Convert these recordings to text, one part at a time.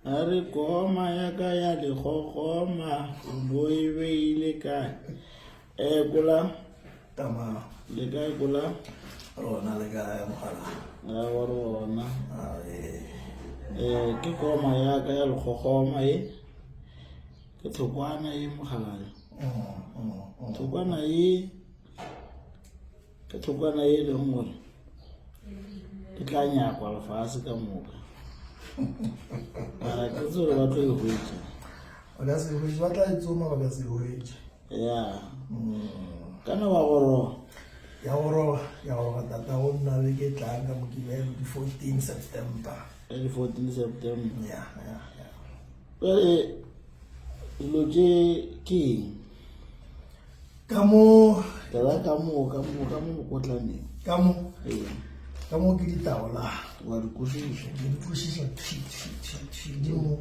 A re koma ya ka ya legogoma o bo e beile kae? E kola Tama. Le kae kola? Rona le kae mogala? A wa rona. A ee. Eh ke koma ya ka ya legogoma e. Ke thokwana e mogala. Thokwana e Ke thokwana ye e leng gore e tla nyakwa lefase ka moka. Mara ke tse gore ba tlo e hwetša. Ba ka se hwetše, ba tla e tsoma ba ka se hwetše. Ya. Kana wa goroga. Ya goroga, ya goroga tata go nna beke e tlang ka Mokibelo di 14 September. Ka di 14 September. Ya, ya, ya. Jale dilo tše ke eng? Ka mo Tlela ka mo ka mo ka mo mokotlaneng. Ka mo Ee. Ka mo ke ditaola. Wa di kwešiša. Ke di kwešiša thwi thwi thwi thwi di mo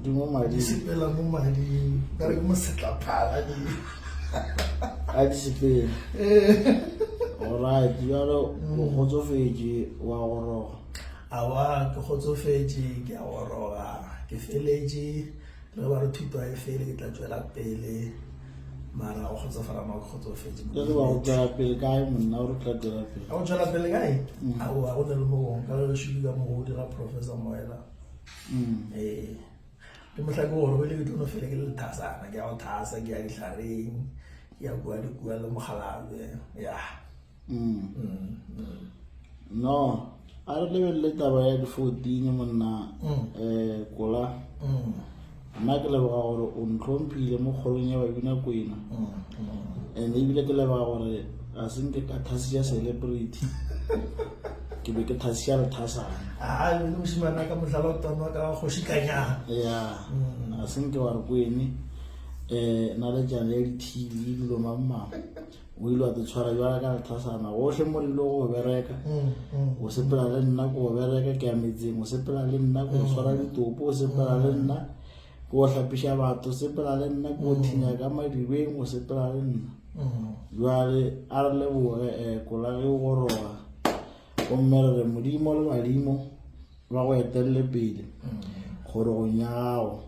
Di mo mading. Di sepela mo mading. Ka re ke mo setlaphala di. A di sepele. Alright, bjalo o kgotsofetše wa goroga. Aowa ke kgotsofetše ke a goroga ke feletše. Le ge ba re thuto ga e fele ke tla tšwela pele mara go kgotsofala mo ke kgotsofetše. Le ge ba go tšwela pele kae monna o re tla tšwela pele? Go tšwela pele kae? Aowa go na le mo gongwe ka ge gešo ke ka mo go dira Professor Moela. Ee le mohla ke gorogile ke tlo no fele ke le lethasana ke ya go thasa ke ya dihlareng ke ya kua le kua le mokgalabje ya. No, a re lebelele taba ya di-fourteen monna um kola nna ke leboga gore o ntlhomphile mo kgorong ya babina kwena and ebile ke leboga gore ga se nke ka thasiša celebrity ke be ke thasiša lethasana a le mošimana ka mohlala o tonwa ka kgoši kanyana ya ga se nke wa re kwene um naletšana ya di-tv dilo mang mang O ile wa te tshwara bjala ka lethasana gohle mo re ile go bereka. O sepela le nna ko bereka ke ya metseng, o sepela le nna ko tshwara ditopo, o sepela le nna ko hlapiša batho, o sepela le nna ko thinya ka madibeng, o sepela le nna. Jwale a re leboge um kola ge o goroga gomme re re Modimo le badimo ba go etelele pele kgorogong ya gago.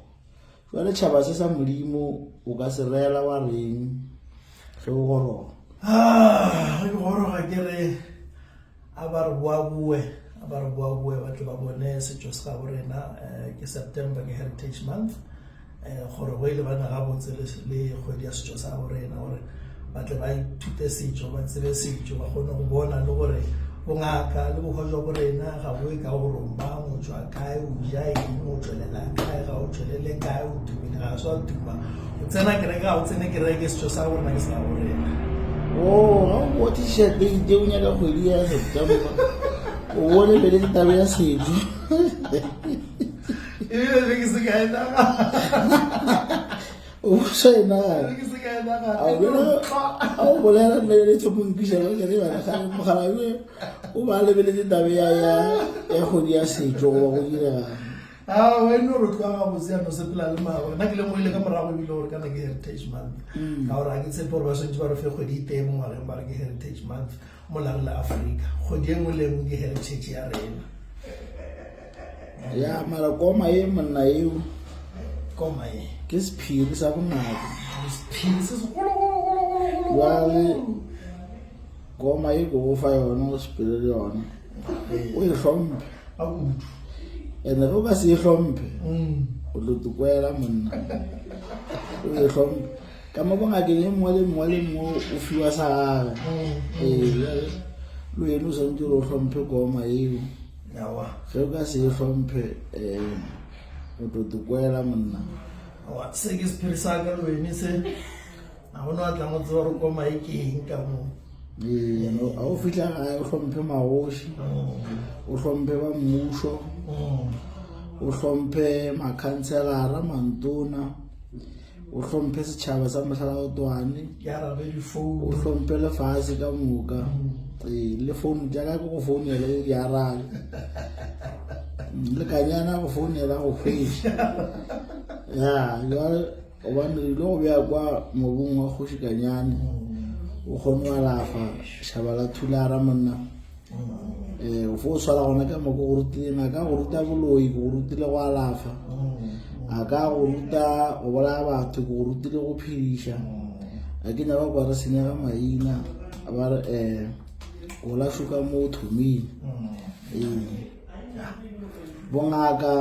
Jwale tšhaba se sa Modimo o ka se reela wa reng ge o goroga? Ah, ge ke goroga ke re a ba re boaboe a ba re boaboe ba tle ba bone setšo sa gabo rena um ke September ke Heritage Month um gore go e lebana gabotse le kgwedi ya setšo sa gabo rena gore ba tle ba ithute setšo ba tsebe setšo ba kgone go bona le gore bongaka le bohwa jwa borena ga bo e ka gore o mang o tšwa kae o ja eng o tšwelela kae ga o tšwelele kae o tumile ga se wa tuma o tsena kereke ga o tsene kereke setšo sa borena ke sa borena o ga o bo t-shirt e ite o nyaka kgwedi ya September o bo lebeletse taba ya setšo ebile be ke se ka e nagana O sa e nagana. A o bolela lebeletse mo nkiša ba kere bana ga mogala yo o ba lebeletse tabe ya ya ya kgwedi ya setšo goba go direga. A wa eno re tloga gabotse ya no sepela le mago nna ke lemogile ka morago ebile gore kana ke heritage month ka gore ga ke tshepe gore ba swantse ba re fe kgwedi e tee mo ngwageng ba re ke heritage month mola re le Afrika kgwedi e nngwe le e nngwe ke heritage ya rena ya mara koma ye monna eo koma ye ke sephiri sa bongaka sephiri se segologologologolo jale koma ye ko go fa yona o sepele le yona o e hlomphe a kudu ene ge o ka se e hlomphe o tlo tokwela monna o e hlomphe ka mo bongakeng e mongwe le mongwe le mongwe o fiwa sa gage ee le wena o swanetše gore o hlomphe koma eo ge o ka se e hlomphe um o tlo tokwela monna se ke sephiri sa ka le wene se ga gona a tlang go tseba gore koma e ke eng ka mo ee ga o fitlha gae o hlomphe magoši o hlomphe ba mmušo o hlomphe makhanselara mantona o hlomphe setšhaba sa mohlalaotwane o hlomphe lefase ka moka ee le founu jaaka ke go founela o di arabe le kanyana go founela go hwetša ya jale gobane re ile go bea kwa mobung wa kgoši kanyane o kgone go alafa šaba la thulara monna um Um o fo tshwara gona ka mo ke go rutileng, a ka go ruta boloi, ke go rutile go alafa, a ka go ruta go bolaya batho, ke go rutile go phediša. A ke nyaka kwa re senyega maina ba re um o la šoka mo o thomile. Ee, bongaka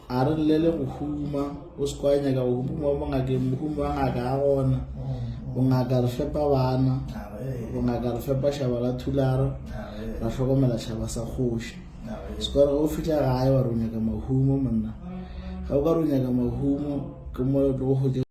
a re llele go huma, o se kwa nyaka go huma bongakeng, mohumo wa ngaka a gona. Bongaka re fepa bana, bongaka re fepa šaba la Thulara, ra hlokomela šaba sa kgoši. Se kwa re ge o fihla gae wa re o nyaka mahumo monna, ge o ka re o nyaka mahumo ke mo o tlo go hwetša.